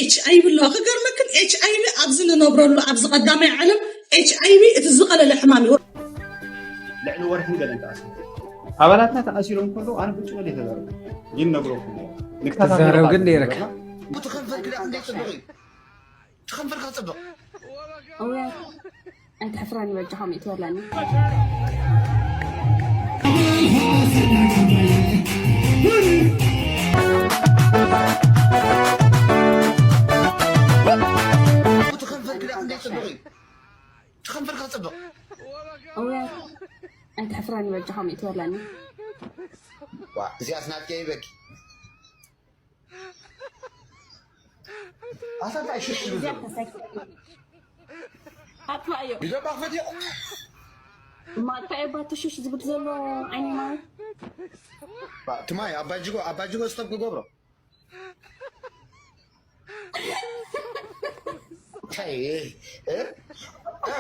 ኤች ኣይ ቪ ኣለዋ። ክገርመክን ኤች ኣይ ቪ ኣብዚ ንነብረሉ ኣብዚ ቀዳማይ ዓለም ኤች ኣይ ቪ እቲ ዝቐለለ ሕማም እዩ። ልዕሊ ወርሒ ገለን ተኣሲሩ። ኣባላትና ተኣሲሮም ከለዉ ኣነ ብጭወል እየ ተዛረብኩ። ይነግረኩም እየ። ንከታተሎ ትዛረብ ግን ካብ ነይርካ። ዝነበርና እቲ ከንፈር ክዳን እንዴት ጽቡቕ እዩ። እቲ ከንፈር ከጽብቕ። እውያት ኣይትሕፍረኒ በጃኻ ሚእቲ በለኒ። እቲ ከንፈር ክዳን እንዴት ጽቡቕ እዩ። እቲ ከንፈር ከጽብቕ። እውያት ኣይትሕፍረኒ በጃኻ ሚእቲ በለኒ። ዋ፣ እዚኣስ ናትከ ይበኪ። ኣታ እንታይ ሽሽ ዝብል ዘሎ? ኣጥፋእዮ። ቢደባ ክፈትዮ። እማ እንታይ እባ እቲ ሽሽ ዝብል ዘሎ ዓይኒ ማይ? ባ፣ ትማይ ኣባጅጎ፣ ኣባጅጎ ስቶፕ ክገብሮ። እንታይ፣ እ? እ? እ?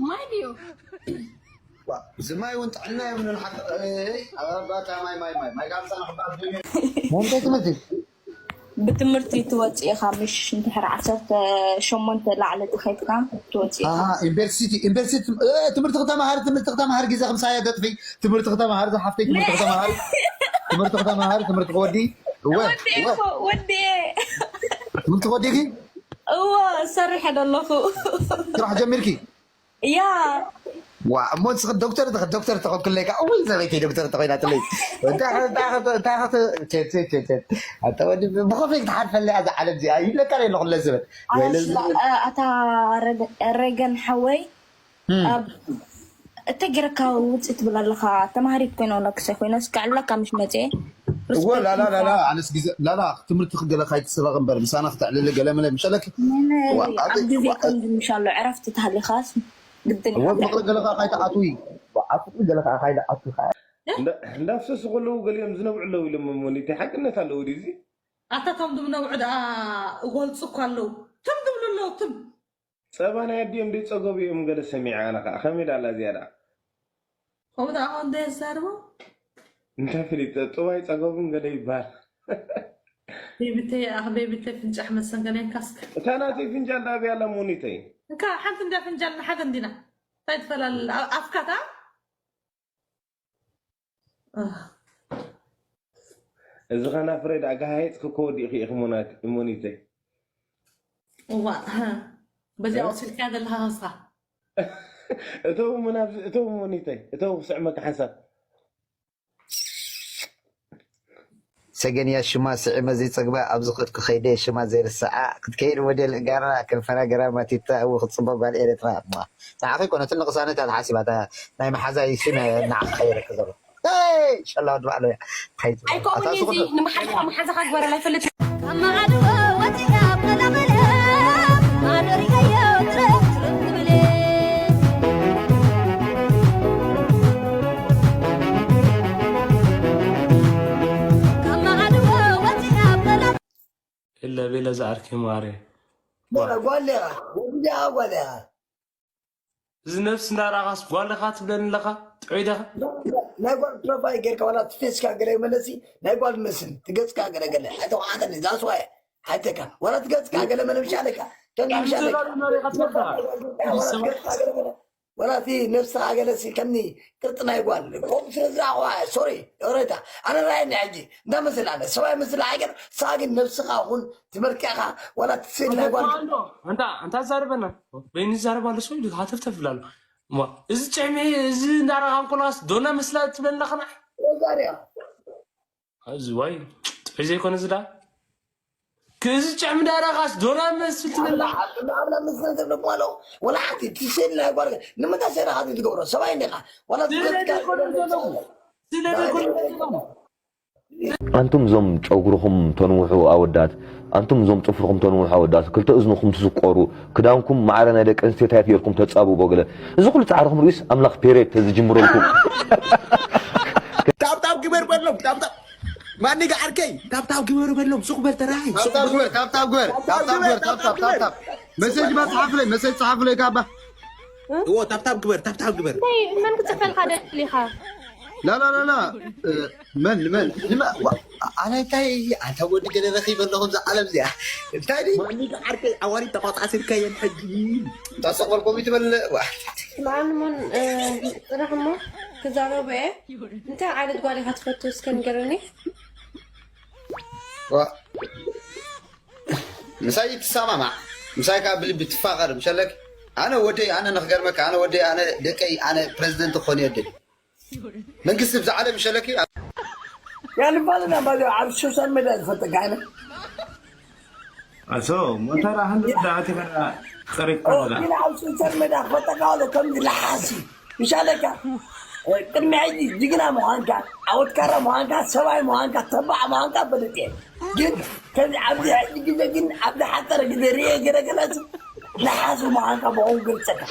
ማይ ድዩ? ዋ፣ እዚ ማይ እውን ጥዕና የብሉን ሓቂ። እ፣ ኣባታ ማይ፣ ማይ፣ ማይ፣ ማይ ጋብዛ ንኽበሃል ደልየ። መምተይ ትምህርቲ? ብትምህርቲ ትወፅእ ኢኻ፣ ምሽ እንድሕር ዓሰርተ ሸሞንተ ላዕሊ ተኸይድካ ትወፅእ ኢኻ። ኣሃ፣ ዩኒቨርሲቲ፣ ዩኒቨርሲቲ፣ እ፣ ትምህርቲ ክተማሃሪ፣ ትምህርቲ ክተማሃሪ ግዜ ክምሳያ ተጥፊ፣ ትምህርቲ ክተማሃሪ፣ ዝሓፍተይ ትምህርቲ ክተማሃሪ፣ ትምህርቲ ክተማሃሪ፣ ትምህርቲ ክወዲ፣ እወ፣ ወዲ እወ። እኮ፣ ወዲ። ትምህርቲ ክወዲኺ? እወ፣ ሰሪሐ ደለኹ። ስራሕ ጀሚርኪ? ያ። ዋ፣ እሞ ንስኺ ዶክተር ተኸ-፣ ዶክተር ተኾንክለይ ከኣ፣ እውይ፣ ሰበይተይ ዶክተር ተኾይናትለይ። እንታይ ኸ-፣ እንታይ ኸ-፣ እንታይ ኸ-፣ ቸ-፣ ቸ-፣ ቸ-፣ ቸ-፣ ኣታ ወዲ፣ ብኸመይ ክትሓልፈለይ እዛ ዓለም እዚኣ? ይብለካ ኣለኹ ለዝበል። ወይለ ኣሽ-፣ ዝብል። ኣ-፣ ኣታ ረገ-፣ ረገን ሓወይ፣ እም። ኣብ፣ እተ ጌረካ ውፅእ ትብል ኣለኻ። ተማሃሪት ኮይነ ኣለክሰ ኮይነ፣ እስከ ዕላካ ምሽ መፅኤ። እወ፣ ላላ፣ ላላ፣ ኣነስ ግዜ፣ ላላ፣ ትምህርቲ ክገለ ካይትስረቕ እምበር፣ ምሳና ክተዕልሊ ገለ መለ ምሸለኪ። ምን ዋ፣ ኣብ ኣበይ፣ ግዜ ዋ፣ ከምዚ ምሻሎ፣ ዕረፍቲ ተሃሊኻስ ግድን እወ፣ ይሓብለካ። ፍቕሪ ገለ ኸዓ ካይትኣትዊ። ዋ፣ ኣብ ፍቕሪ ገለ ኸዓ ካይትኣትዊ ኸዓ። እንዳ-፣ እንዳፍሰሱ ከለዉ ገሊኦም ዝነብዑ ኣለዉ ኢሎም እሞ፣ ኒተይ ሓቅነት ኣለዉ ድዩ እዚ? ኣታ ቶም ድም ነብዑ ደኣ እጎልጹ እኮ ኣለዉ። ትም ድብሉ ኣለዉ፣ ትም። ጸባ ናይ ኣዲኦም ደይጸገቡ እዮም ገለ ሰሚዐ ኣነ ኸዓ። ከመይ ደኣ ኣላ እዚኣ ደኣ? ከምኡ ደኣ ኸ እንዶ የዛርቦ? እንታይ ፍሊጠ? ጡብ ኣይጸገቡን ገለ ይበሃል። ቤቢተይ፣ ኣኽ ቤቢተይ ፍንጫሕ መሰንገለንካ እስከ። እታ ናተይ ፍንጃል ደኣ ኣበይ ኣላ ሞኒተይ? እንካ ሓንቲ እንዳ ፍንጃል ንሓደ እንዲና። እንታይ ትፈላለ? ኣ-፣ ኣፍካታ? ኣህ። እዚ ኸናፍረይ ደኣ ጋሃይጽ ክከወዲእኺ ኢኺ ሞናት-፣ ሞኒተይ። እዋ፣ በዚኣ እህ? ወሲድካያ ዘለኻ ኸስኻ። እተው ሞናት-፣ እተው ሞኒተይ፣ እተው ክስዕመካ ሓንሳብ። ሰገን እያ ሽማ፣ ስዒመ ዘይጸግባ ኣብ ዝኸድኩ ከይደ ሽማ ዘይርስዓ፣ ክትከይድ ሞዴል እጋራ፣ ከንፈራ ገራማቲታ፣ እው ክትጽበ ጓል ኤርትራ። እማ፣ ንዓኺ ኮነ ትልቕ ሳነት እያ ተሓሲባ፣ እታ ናይ መሓዛ ይሽን ንዓኺ ከይረክ ዘሎ። ሄይ! ሸላ ወዲ ባዕሉ እያ። እንታይ ትብሎ? ኣይከውን ኣታ እዩ እዚ፣ ዝኹን ንምሓዛኻ፣ መሓዛኻ ግበረላ ይፈልጥ። ካብ መዓድዎ ወፂኣ ኣብ ገለመለ፣ ማዶ ሪኤዮ ትረፍ ትረፍ ትብል። ካብ መዓድዎ ወፂኣ ኣብ ገለመለ እለ ቤለ ዝዓርከይ ማሬ። ጓል ኢኻ፣ ወዲ ዲኻ ጓል ኢኻ? እዚ ነብሲ እንዳረኣኻስ ጓል ኢኻ ትብለኒ ኣለኻ? ጥዑይ ዲኻ? ናይ ጓል ፕሮፋይል ጌርካ ዋላ እቲ ፌስካ ገለ ይመለሲ፣ ናይ ጓል መስል፣ ትገጽካ ገለ ገለ። ኣይተውዓተኒ፣ that's why። ሓይተካ። ዋላ ትገጽካ ገለ መለ ምሻለካ። ከም ጥዕም ምሻለካ። ዝባሉ መሪኻ ትፈልጣ? ዋላ ትገጽካ ገለ መለ። ወላ እቲ ነብስኻ ገለሲ ከምኒ ቅርጺ ናይ ጓል፣ ከምኡ ስለ ዝረኣኹዋ፣ ሶሪ፣ ይቕሬታ። ኣነ ራኣየኒ ሕጂ፣ እንዳ መስል ኣነ፣ ሰብኣይ መስል ኣይገር፣ ንስኻ ግን ነብስኻ ኩን፣ እቲ መልክዕኻ፣ ወላ እቲ ስእል ናይ ጓል። ኣንታ፣ ኣንታ፣ ኣንታ ዛረበና፣ በይኑ ይዛረብ ኣሎ፣ ሰው ኢሉ ሃተፍተፍ ይብል ኣሎ። እሞ፣ እዚ ጭዕሚ፣ እዚ እንዳረኻ እንኮላስ፣ ዶና መስላ ትብለና ኸና? ዛርያ። እዚ ዋይ፣ ጥዑይ ዘይኮነ እዚ ደኣ? ክእዚ ጨዕሚ ዳራኻስ ዶና መስል ትብላ? ኣብላ ምስል ትብልኩም ኣለዉ። ወላ ሓንቲ ትስእል ናይ ጓል ንምንታይ ሰራኻ ትገብሮ? ሰብኣይ እንዲኻ። ወላ ስለ ትገብር ዘይኮነ ዘለኹ። ስለ ዘይኮነ ዘለኹ። ኣንቱም እዞም ጨጉርኹም ተንውሑ ኣወዳት፣ ኣንቱም እዞም ጽፍርኹም ተንውሑ ኣወዳት፣ ክልተ እዝንኹም ትስቆሩ፣ ክዳንኩም ማዕረ ናይ ደቂ ኣንስትዮ ታይት ጌርኩም ተጻብቦ ገለ። እዚ ኩሉ ጻዕርኹም ርእዩስ ኣምላኽ ፔሬድ ተዝጅምረልኩም። ታብታብ ግበር በሎም፣ ታብታብ። ማንጋ ዓርከይ፣ ታብታብ ግበሩ በሎም፣ ሱቕ በል ተራይ፣ ሱቕ ታብታብ በል። ግበር፣ ታብታብ ግበር፣ ታብታብ ግበር፣ ታብታብ፣ ታብታብ። መሴጅ ባ ጸሓፍለይ፣ መሴጅ ጸሓፍለይ ካባ። እዎ፣ ታብታብ ግበር፣ ታብታብ ግበር። እንታይ፣ መን ክጽፈልካ ደሊኻ? لا لا لا لا. መን መን ንመ ኣነ እንታይ ኣንታ ወዲ ገለ ረኺበ ኣለኹ እዛ ዓለም እዚኣ እንታይ ድዩ? ማኒካ ዓርከይ ኣዋሪ ተቋጻሲርካየን ሕጂ። እንታ ሰቆልቆም ይትበል። ዋ። ማን ማን ጽራሕ እሞ ክዛረቡ እየ። እንታይ ዓይነት ጓል ኢኻ ትፈቱ እስከ ንገረኒ። ዋ። ምሳይ ትሰማማዕ ምሳይ ከዓ ብልቢ ትፋቐር ምሸለክ። ኣነ ወደይ ኣነ ንክገርመካ ኣነ ወደይ ኣነ ደቀይ ኣነ ፕረዚደንት ክኾን እየ ደል። መንግስቲ ብዛ ዓለም ይሸለኪ። ያልባልና ባዚ ኣብ ሶሻል ሜድያ ዝፈልጠካ ኣይነ ኣሶ ሞተራ ሃንድረድ ዳኣቲ ከዳ ጸሪፍካ ወላ ግን ኣብ ሶሻል ሜድያ ክፈልጠካ ወለ ከምዚ ለሓሲ ይሻለካ። ቅድሚ ሕጂ ጅግና ምዃንካ ዓወትካራ ምዃንካ ሰብኣይ ምዃንካ ተባዕ ምዃንካ በለጥ እየ። ግን ከዚ ኣብዚ ሕጂ ግዜ ግን ኣብ ዝሓፀረ ግዜ ርኤ ገለ ገለ ለሓሲ ምዃንካ ብኸው ገልፀካ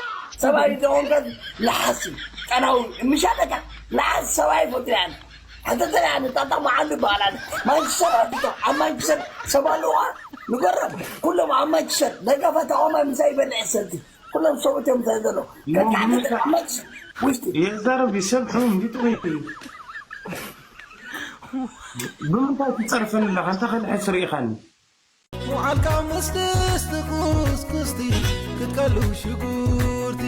ሰብኣይ ተኾንካ ለሓሲ ጠናዊ ምሻለካ ለሓሲ ሰብኣይ ፈትሪያን ሕተተሪያን ጣጣ መዓሉ ይበሃል ኣነ ማንቸስተር ኣርቲቶ ኣብ ማንቸስተር ሰብ ኣለዋ ንገሮም ኩሎም ኣብ ማንቸስተር ደጋፋ ተቃዋማይ ምሳይ ይበልዕ ሰቲ ኩሎም ሰብኡት እዮም ምሳይ ዘሎ ከካዕተተ ኣብ ማንቸስተር ውሽጢ የዛረብ ይሰብ ሕሙም ይጥወይ ብምንታይ ትፀርፈኒ ኣለኻ እንታይ ከልሕስ ርኢኻኒ ውዓልካ ምስ ድስቲ ኩስኩስቲ ክትቀልው ሽጉርቲ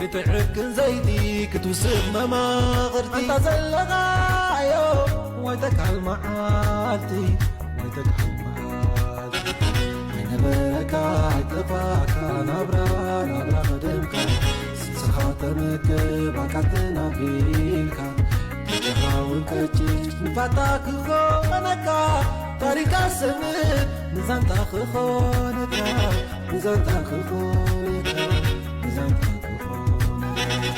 ክትዕግን ዘይቲ ክትውስኽ መማቕርቲ ኣንታ ዘለኻዮ ወይ ተካል መዓልቲ ወይ ተካል መዓልቲ ኣይነበረካ ኣይጠፋእካ ናብራ ናብራ መደምካ ስስኻ ተመገብ ኣካልትን ኣቢልካ ተሓውን ቀጭጭ ንፋታ ክኾነካ ታሪካ ሰምር ንዛንታ ክኾነካ ንዛንታ ክኾነካ ንዛንታ ክኾነካ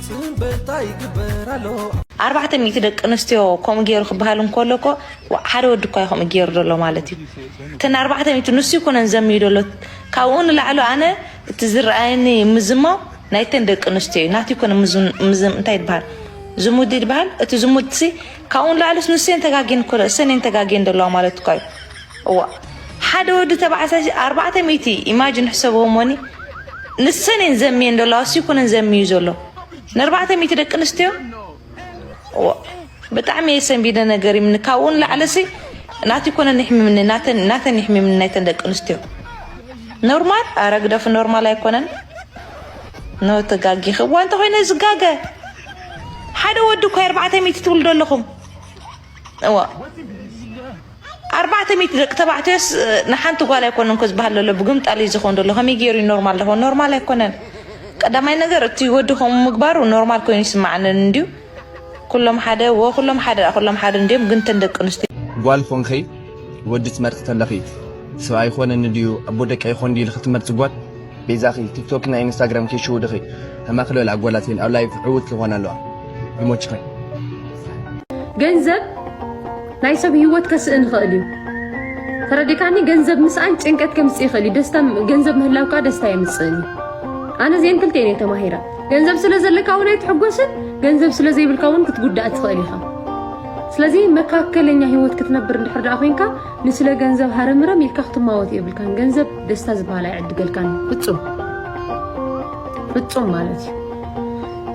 ጽምበልታ ይግበር ኣሎ ኣርባዕተ ሚእቲ ደቂ ኣንስትዮ ከምኡ ገይሩ ክበሃል እንከሎ እኮ ሓደ ወዲ እኳ እዩ ከምኡ ገይሩ ዘሎ ማለት እዩ። እተን ኣርባዕተ ሚእቲ ንሱ ኣይኮነን ዘምዩ ዘሎ ካብኡ ንላዕሊ ኣነ እቲ ዝረኣየኒ ምዝማው ናይተን ደቂ ኣንስትዮ እዩ ናቱ ኣይኮነ ምዝም እንታይ ይበሃል ዝሙድ ይበሃል እቲ ዝሙድሲ ካብኡ ንላዕልስ ንሱ እየን ተጋግየን እኮ እሰን እየን ተጋግየን ዘለዋ ማለት እኳ እዩ። እዋ ሓደ ወዲ ተባዕታይ ኣርባዕተ ሚእቲ ኢማጅን ሕሰብዎ እሞኒ ንሰን እየን ዘምየን ዘለዋ እሱ ኣይኮነን ዘምዩ ዘሎ ንኣርባዕተ ሚእቲ ደቂ ኣንስትዮ ብጣዕሚ እየ ሰንቢደ ነገር ይምኒ ካብኡ ንላዕለሲ ናቲ ኮነን ይሕምምኒ ናተን ይሕምምኒ ናይተን ደቂ ኣንስትዮ ኖርማል ኣረ ግደፉ ኖርማል ኣይኮነን ኖ ተጋጊኺ እዋ እንተኮይነ ዝጋገ ሓደ ወዲ እኳ ኣርባዕተ ሚእቲ ትብሉ ዘለኹም እዋ ኣርባዕተ ሚእቲ ደቂ ተባዕትዮስ ንሓንቲ ጓል ኣይኮነን እኮ ዝበሃል ዘሎ ብግምጣል እዩ ዝኸውን ዘሎ ከመይ ገይሩ እዩ ኖርማል ዝኸውን ኖርማል ኣይኮነን ቀዳማይ ነገር እቲ ወዲ ከምኡ ምግባሩ ኖርማል ኮይኑ ይስማዓንን እንድዩ ኩሎም ሓደ ወ ኩሎም ሓደ ኩሎም ሓደ እንድዮም ግን ተን ደቂ ኣንስትዮ ጓል ኮንኺ ወዲ ትመርጺ ተለኺ ሰብኣይ ይኾነኒ ድዩ ኣቦ ደቀይ ይኾን ድዩ ኢልኺ ትመርጺ ጓል ቤዛኺ ቲክቶክ ናይ ኢንስታግራም ከይሽውድኺ ከማኺ ልበላ ጓላት እየን ኣብ ላይፍ ዕውት ዝኾና ኣለዋ ይሞችኺ ገንዘብ ናይ ሰብ ህይወት ከስእን ይኽእል እዩ ተረዲካኒ ገንዘብ ምስኣን ጭንቀት ከምፅእ ይኽእል እዩ ደስታ ገንዘብ ምህላው ከዓ ደስታ የምፅእን እዩ ኣነ እዚአን ክልቲአን እየ ተማሂረ ገንዘብ ስለ ዘለካ እውን ኣይትሕጎስን ገንዘብ ስለ ዘይብልካ እውን ክትጉዳእ ትኽእል ኢኻ ስለዚ መካከለኛ ህይወት ክትነብር እንድሕር ደኣ ኮይንካ ንስለ ገንዘብ ሃረምረም ኢልካ ክትማወት የብልካን ገንዘብ ደስታ ዝበሃል ኣይዕድገልካን ፍፁም ፍፁም ማለት እዩ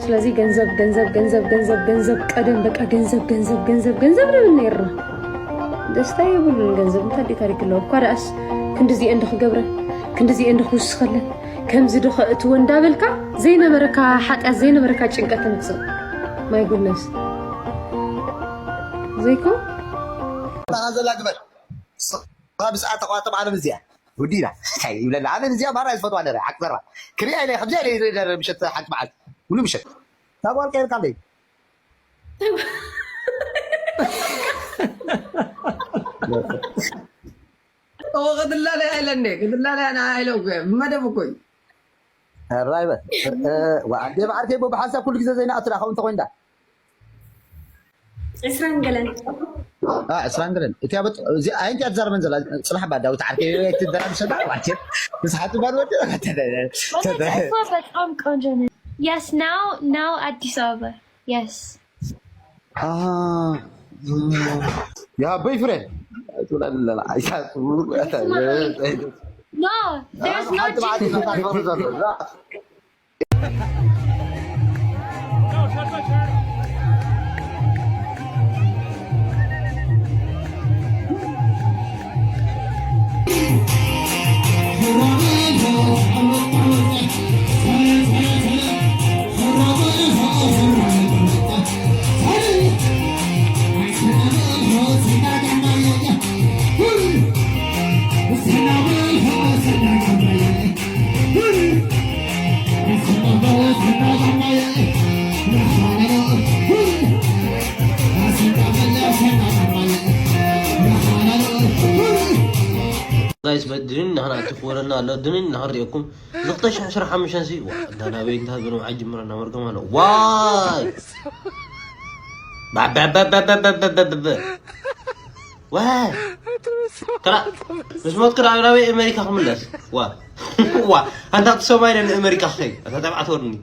ስለዚ ገንዘብ ገንዘብ ገንዘብ ገንዘብ ገንዘብ ቀደም በቃ ገንዘብ ገንዘብ ገንዘብ ገንዘብ ንብል ነይርና ደስታ የብሉን ገንዘብ እንታይ ድዩ ታሪክ ኣለዎ እኳ ደኣስ ክንድዚኤ እንዶ ክገብረን ክንድዚኤ እንዶ ክውስኸለን ከምዚ ዶ ከእትዎ እንዳበልካ ዘይነበረካ ሓጢኣት ዘይነበረካ ጭንቀት ተምፅእ my goodness ዘይኮ ብስኣ ተቋጥም ዓለም እዚኣ ወዲና እንታይ ይብለና ዓለም እዚኣ ማራ ዝፈትዋ ነረ ሓቂ ዘራ ክሪኣ ኢለ ከምዚኣ ኢለ ይርኢ ነረ ምሸት ሓንቲ መዓልቲ ሙሉ ምሸት ካብ ጓል ቀይርካ ኣለይ ክትላለያ ኢለ እንዴ ክትላለያ ንዓ ኢለ እኮ እየ ብመደብ እኮ እዩ ራይበ ዋ ኣዴ ማዓርከይ ቦ ብሓንሳብ ኩሉ ግዜ ዘይንኣቱ ዳ ከምኡ እንተኮይንዳ ዕስራን ገለን ዕስራን ገለን እቲ ኣበጥ እዚ ኣይንቲ ኣትዛረበን ዘላ ፅናሕ ባ ዳዊት ዓርከይ ኣይትደራም ሰዳ ዋቸ ንስሓቱ ባር ወዲ በጣም ቆንጆ ነው yes now now አዲስ አበባ yes ያ ቦይፍሬንድ ትብላ ኣለና። ኣይሳት ብሩክ ኣታ። No, there's no ሓንቲ መዓልቲ Jesus. መታፈሪ ዘሎ። ጋይስ ድንን ናህና እቲ ክወረና ኣሎ ድንን ናህሪእኩም ዝኽተ ሽሕ ሽራ ሓሙሽተ ሲ ዋ እንዳ ናበይ እንታ ዝብሎም ዓጅምራ እናመርገም ኣሎ ዋይ ባበበበበበበበበ ዋይ ክራ ምስ ሞት ክራ ናበይ ኣሜሪካ ክምለስ ዋ ዋ ኣንታ እቲ ሰማይ ነን ኣሜሪካ ክኸይ ኣታ ተባዕት ወርኒ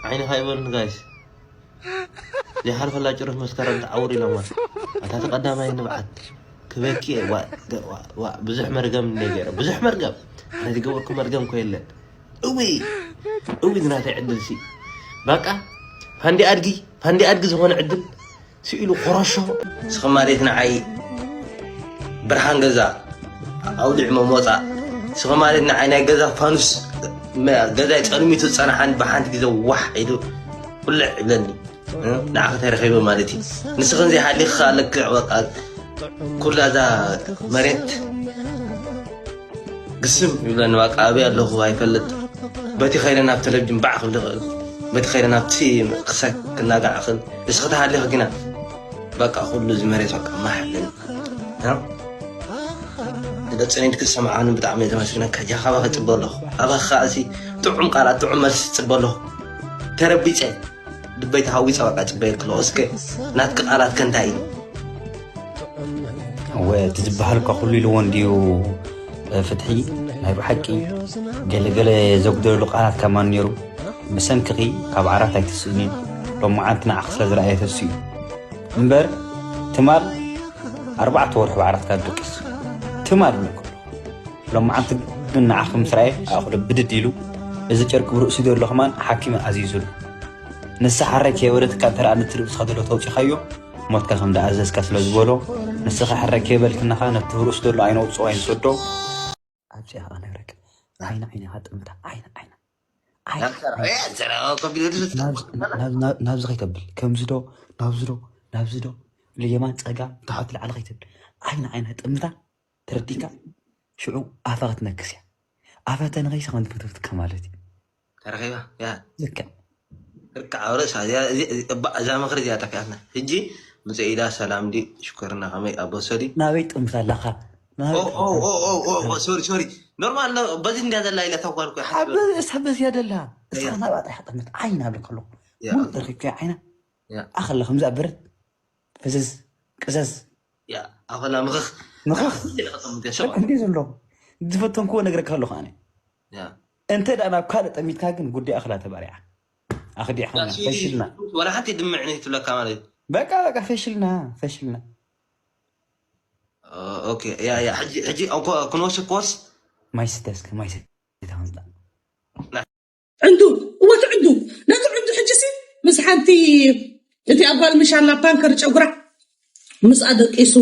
ዓይኒ ሃይበልን ጋይስ ዘይሓልፈላ ጭሩፍ መስከረም ተዓውር ኢሎማ ኣታ ተቐዳማይ ንብዓት ክበኪ እየ ዋ ዋ ብዙሕ መርገም እየ ገይረ ብዙሕ መርገም ኣነ ዝገበርኩ መርገም እኮ የለን እዊ እዊ ዝናተይ ዕድል ሲ በቃ ፋንዲ ኣድጊ ፋንዲ ኣድጊ ዝኾነ ዕድል ስኢሉ ኮረሾ ንስኺ ማለት ንዓይ ብርሃን ገዛ ኣውሊዕ መሞፃ ንስኺ ማለት ንዓይ ናይ ገዛ ፋኑስ ገዛይ ፀልሚቱ ዝፀናሓኒ ብሓንቲ ግዜ ዋሕ ኢሉ ኩልዕ ይብለኒ ንዓኺ ተረኺበ ማለት እዩ ንስኽን ዘይሃሊኺ ከዓ ልክዕ በቃ ኩላ እዛ መሬት ግስም ይብለኒ በቃ ኣበይ ኣለኹ ኣይፈልጥ በቲ ከይደ ናብ ቴሌቪዥን ባዕ ክብል ይኽእል በቲ ከይደ ናብቲ ክሰክ ክናጋዕ ይኽእል ንስኺ ተሃሊኺ ግና በቃ ኩሉ እዚ መሬት በቃ ማሕ ይብለኒ ደቂ ሰሜን ክትሰምዓኒ ብጣዕሚ እየ ዘመስግነካ ጃኻባ ክፅበ ኣለኹ ኣባኻ እዚ ጥዑም ቃላት ጥዑም መልሲ ፅበ ኣለኹ ተረቢፀ ልበይ ተሃዊፀ በቃ ፅበየ ክሎ እስከ ናትኪ ቃላት ከ እንታይ እዩ ወ እቲ ዝበሃል እኳ ኩሉ ኢልዎ እንድዩ ፍትሒ ናይ ብሓቂ ገለገለ ዘጉደለሉ ቃላት ከማን ነይሩ ብሰንክኺ ካብ ዓራት ኣይትስእኒን ሎማዓንቲ ንዓኺ ስለ ዝረኣየ ተስኡ እምበር ትማል ኣርባዕተ ወርሒ ብዓራትካ ደቂስ ትማል ብለኩ ሎማዓንቲ ግን ንዓኺ ምስ ረኣየ ኣእኽሎ ብድድ ኢሉ እዚ ጨርቂ ብርእሱ ዘሎ ከማን ሓኪመ ኣዚዙሉ ንሳ ሓራይ ከየበለትካ እንተ ደኣ ነቲ ርእስኻ ዘሎ ተውጺኻዮ ሞትካ ከም ደኣዘዝካ ስለ ዝበሎ ንስኻ ሕራይ ከየበልክናኻ ነቲ ብርእሱ ዘሎ ኣይነውጽኦ ኣይንሰዶ ኣብዚኣ ከዓ ነግረካ ዓይኒ ዓይኒ ኢኻ ጥምታ ዓይኒ ዓይኒ ናብዚ ከይተብል ከምዚ ዶ ናብዚ ዶ ናብዚ ዶ ልየማን ፀጋ ታሓት ላዕሊ ከይትብል ዓይኒ ዓይኒ ጥምታ ተረዲካ ሽዑ ኣፋ ክትነክስ እያ ኣፋ ተነኺሳ ከምቲ ፍትፍትካ ማለት እዩ ተረኺባ ያ ልክዕ ርክዓ ርእሳ እዛ ምኽሪ እዚኣ ጠፊኣትና ሕጂ ምፅእ ኢላ ሰላም ዲ ሽኮርና ከመይ ኣቦ ሰዲ ናበይ ጥምት ኣለኻ ሶሪ ሶሪ ኖርማል በዚ እንዲያ ዘላ ኢለ ተጓልኩ ሓስበ እሳ በዚያ ደላ እሳ ናብኣ ጥራሕ ጥምት ዓይና ብለካ ኣለኹ ሙሉእ ተረኪብካዮ ዓይና ኣኸላ ከምዚ ኣበረት ፈዘዝ ቅዘዝ ኣኸላ ምኽኽ ምኽኽ እንዲ ዘሎ ዝፈተንክዎ ነግረካ ኣለኹ ኣነ እንተ ደኣ ናብ ካልእ ጠሚትካ ግን ጉዳይ ኣኽላ ተባሪዓ ኣኽዲዕኻ ፈሽልና ወላ ሓንቲ ድምዕ ትብለካ ማለት እዩ በቃ በቃ ፈሽልና ፈሽልና ኦኬ ያ ያ ሕጂ ሕጂ ክንወስድ ኮርስ ማይ ስተ እስከ ማይ ስተ ከምዝዳ ዕንዱ እወ ትዕንዱ ነቲ ዕንዱ ሕጂ ሲ ምስ ሓንቲ እቲ ኣጓል ምሻላ ፓንከር ጨጉራ ምስኣ ደቂሱ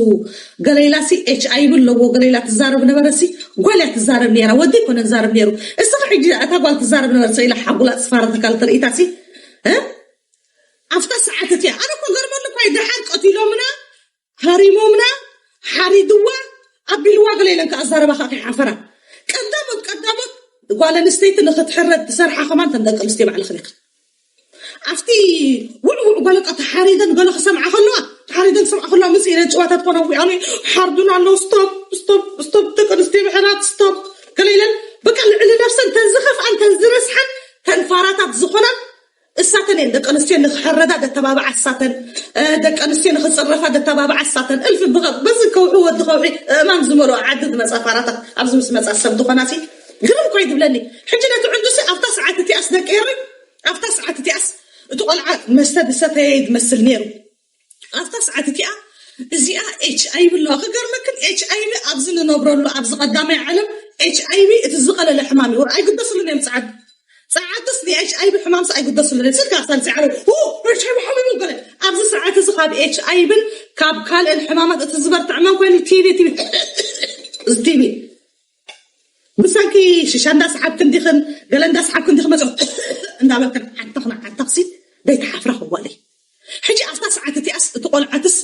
ገለይላ ሲ ኤች ኣይቪ ኣለዎ ገለይላ ትዛረብ ነበረ ሲ ጓል እያ ትዛረብ ነይራ ወዲ ይኮነ ዝዛረብ ነይሩ እስኻ ሕጂ እታ ጓል ትዛረብ ነበረ ኢላ ሓጉላ ፅፋረ ተካል ትርኢታ ሲ ኣብታ ሰዓት እቲያ ኣነ እኮ ገርመሉ እኳ ደሓር ቀቲሎምና ሃሪሞምና ሓሪድዋ ኣቢልዋ ገለ ኢለን ከዓ ኣዛረባ ከዓ ከይሓፈራ ቀዳሞት ቀዳሞት ጓል ኣንስተይቲ ንክትሕረድ ትሰርሓ ከማን ተን ደቂ ኣንስትዮ ባዕልኽን ኢኽን ኣብቲ ውዕውዕ ገለ ተሓሪደን ገለ ክሰምዓ ከለዋ ተሓሪደን ክሰምዓ ከለዋ ምስ ኢለን ጭዋታት ኮነ ኣዊኣሉ ሓርዱን ኣለዉ ስቶፕ ስቶፕ ስቶፕ ደቂ ኣንስትዮ ምሕራት ስቶፕ ገለ ኢለን በቃ ልዕሊ ነብሰን ተን ዝኸፍኣን ተን ዝረስሓን ተን ፋራታት ዝኾናን እሳተን እየን ደቂ ኣንስትዮ ንክሕረዳ ደተባብዓ እሳተን ደቂ ኣንስትዮ ንክፅረፋ ደተባብዓ እሳተን እልፊ ብኸ በዚ ከውሒ ወዲ ከውሒ እእማን ዝመልኦ ዓዲ ዝመፃ ፋራታት ኣብዚ ምስ መፃ ሰብ ዝኾና ሲ ግርም ኮይ ትብለኒ ሕጂ ነቲ ዕንዱሲ ኣብታ ሰዓት እቲኣስ ደቂ ኤረይ ኣብታ ሰዓት እቲኣስ እቲ ቆልዓ መስተ ዝሰተየ ዝመስል ነይሩ ኣብታ ሰዓት እቲኣ እዚኣ ኤች ኣይ ቪ ኣለዋ። ክገርመክን ኤች ኣይ ቪ ኣብዚ ንነብረሉ ኣብዚ ቀዳማይ ዓለም ኤች ኣይ ቪ እቲ ዝቐለለ ሕማም እዩ። ኣይግደስሉን እዮም ጸዓዱ። ጸዓዱስ ን ኤች ኣይ ቪ ሕማምስ ኣይግደስሉን እዮም። ስልካ ክሳብ ጸዓዱ ኡ ኤች ኣይ ቪ ሓሚሙ ገለ ኣብዚ ሰዓት እዚ ካብ ኤች ኣይ ቪን ካብ ካልእን ሕማማት እቲ ዝበርትዕ መን ኮይኑ ቲ ቢ ቲ ቢ እዚ ቲ ቢ ብሰንኪ ሽሻ እንዳሰሓብክን ዲኽን ገለ እንዳሰሓብክን ዲኽን መጽ እንዳበልክን ዓተኽና ዓተኽሲ ደይተሓፍራ ክዋለይ ሕጂ ኣብታ ሰዓት እቲኣስ እቲ ቆልዓትስ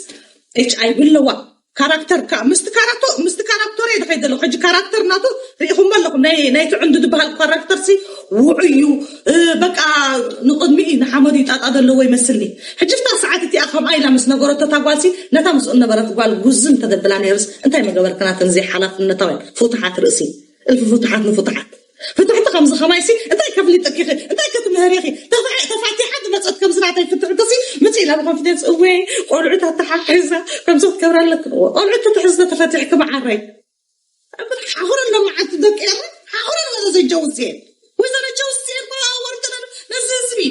ኤች ኣይ ቪ ኣለዋ። ካራክተር ካ ምስቲ ካራክተር ምስቲ ካራክተር እየ ዝኸይድ ዘለኹ። ሕጂ ካራክተር ናቱ ርኢኹሞ ኣለኹም። ናይ ናይቲ ዕንዱ ዝበሃል ካራክተር ሲ ውዑይ እዩ። እ፣ በቃ ንቕድሚ እዩ ንሓመዱ ይጣጣ ዘለዎ ይመስልኒ። ሕጂ ፍታ ሰዓት እቲኣ ከምኣ ኢላ ምስ ነገረቶ እታ ጓልሲ ነታ ምስኡ ነበረት ጓል ጉዝም ተደብላ ነይርስ እንታይ መገበርክናተን ዘይሓላፍነታውያን ፍቱሓት ርእሲ እልፊ ፍቱሓት ንፍቱሓት ፍትሕቲ ከምዚ ከማይሲ እንታይ ከፍሊጠኪኺ እንታይ ክትምህሪኺ ተፋ- ተፋቲሓ ዝመፀት ከምዚ ናተይ ፍትሕትሲ ምፅ ኢላ ብኮንፊደንስ እወ ቆልዑት ኣተሓሒዛ ከምዚ ክትገብራ ኣለክን እወ ቆልዑት ተትሕዚ ተፈቲሕኪ መዓረይ ሓቑረን ሎም መዓልቲ ደቂ ኤረ ሓቑረን ወዘ ዘጀውፅኤን ወይዘሮ ጀውፅኤን ወርቅና ነዚ ህዝቢ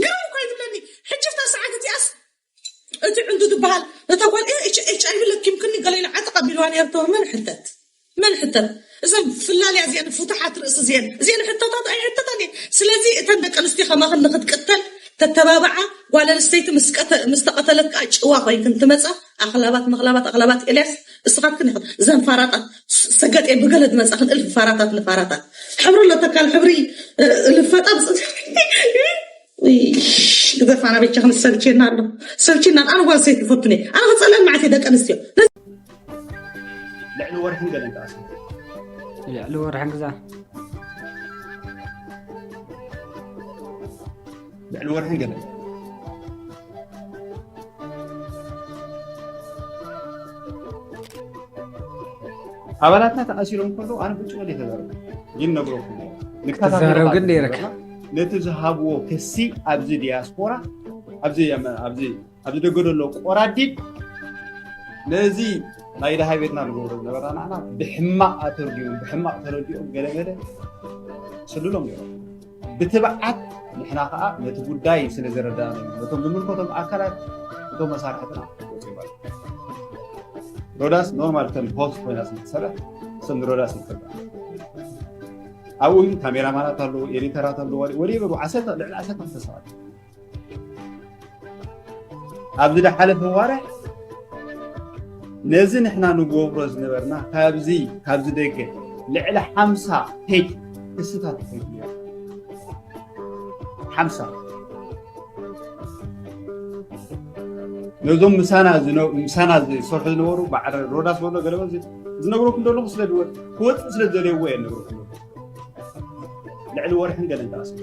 ግርም እኮ ይብለኒ ሕጂ ፍታ ሰዓት እቲኣስ እቲ ዕንዱ ዝበሃል ነታ ጓል ኤች ኣይ ቪ ለኪምክኒ ገለ ኢሉ ዓጢ ቀቢልዋ ነይሩ ተወ መን ሕተት መን ሕተት እዘን ፍላልያ እዚአን ፍቱሓት ርእሲ እዚአን እዚአን ሕተታት ኣይሕተታን እየን ስለዚ እተን ደቂ ኣንስትዮ ከማኽን ንክትቅተል ተተባብዓ ጓል ኣንስተይቲ ምስ ቀተ- ምስ ተቐተለት ከዓ ጭዋ ኮይንክን ትመፃ ኣኽላባት መኽላባት ኣኽላባት ኤልያስ እስኻትክን ኢኽን እዘን ፋራጣት ስ- ሰገጤ ብገለ ዝመፃኽን እልፍ ፋራታት ንፋራታት ሕብሪ ኣለተካል ሕብሪ እ- ልፈጣ ብፅት ግዘፋና ቤቻ ክንሰልችና ኣሎ ሰልችና ኣነ ጓል ሰይት ዝፈቱኒ ኣነ ክፀለን ማዕት ደቂ ኣንስትዮ ልዕሊ ወርሕን ገለን ተኣስሩ። ልዕሊ ወርሕን ግዛ ልዕሊ ወርሕን ገለን ኣባላትና ተኣሲሮም ከለዉ ኣነ ብጭወል የተዛረቡ ግን ነግረኩም ትዛረብ ግን ነይርካ። ነቲ ዝሃብዎ ክሲ ኣብዚ ዲያስፖራ ኣብዚ ኣብዚ ኣብዚ ደገ ዘሎ ቆራዲድ ነዚ ናይ ደሃይ ቤትና ንገብሮ ዝነበርና ንሕና ብሕማቕ ኣተርዲኦም ብሕማቕ ተረዲኦም ገለገለ ስልሎም ነይሮም ብትብዓት ንሕና ከዓ ነቲ ጉዳይ ስለ ዘረዳእና ነቶም ዝምልከቶም ኣካላት እቶም መሳርሕትና ወፂኦም ኣለዉ ሮዳስ ኖርማል ከም ሆስት ኮይና ስለ ትሰርሕ ስም ሮዳስ ይትከባ ኣብኡ ግን ካሜራማናት ኣለዉ ኤዲተራት ኣለዉ ወደ ይበሩ ዓሰርተ ልዕሊ ዓሰርተ ክልተ ሰባት ኣብዚ ዝሓለፈ ዋርሕ ነዚ ንሕና ንገብሮ ዝነበርና ካብዚ ካብዚ ደገ ልዕሊ ሓምሳ ፔጅ ክስታት ተፈይዱ ነይሩ ሓምሳ ነዞም ምሳና ዝነ- ምሳና ዝሰርሑ ዝነበሩ በዓል ሮዳስ በሎ ገለበ ዝ- ዝነግረኩም ዘለኹ ስለ ዝወ- ክወፅእ ስለ ዝደለይዎ እየ ነግረኩም ዘለኹ ልዕሊ ወርሕን ገለን ተኣስሩ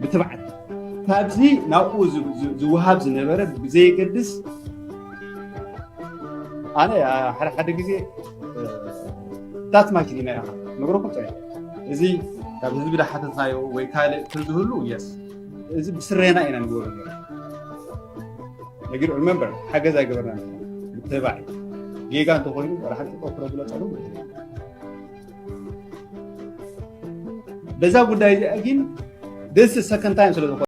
ብትብዓት ካብዚ ናብኡ ዝ- ዝ- ዝወሃብ ዝነበረ ብዘየገድስ ኣነ ሓደ ሓደ ግዜ ታት ማኪን ኢና ኢኻ ነግረኩም ፀ እዚ ካብ ህዝቢ ዳሓተትናዮ ወይ ካልእ ተዝህሉ የስ እዚ ብስሬና ኢና ንገብሮ ነጊር ሪመምበር ሓገዝ ኣይገበርና ተባዕ ጌጋ እንተኮይኑ ሓንቲ ቆፍረ ብለፀሉ በዛ ጉዳይ እዚኣ ግን ደስ ሰከንድ ታይም ስለዝኮነ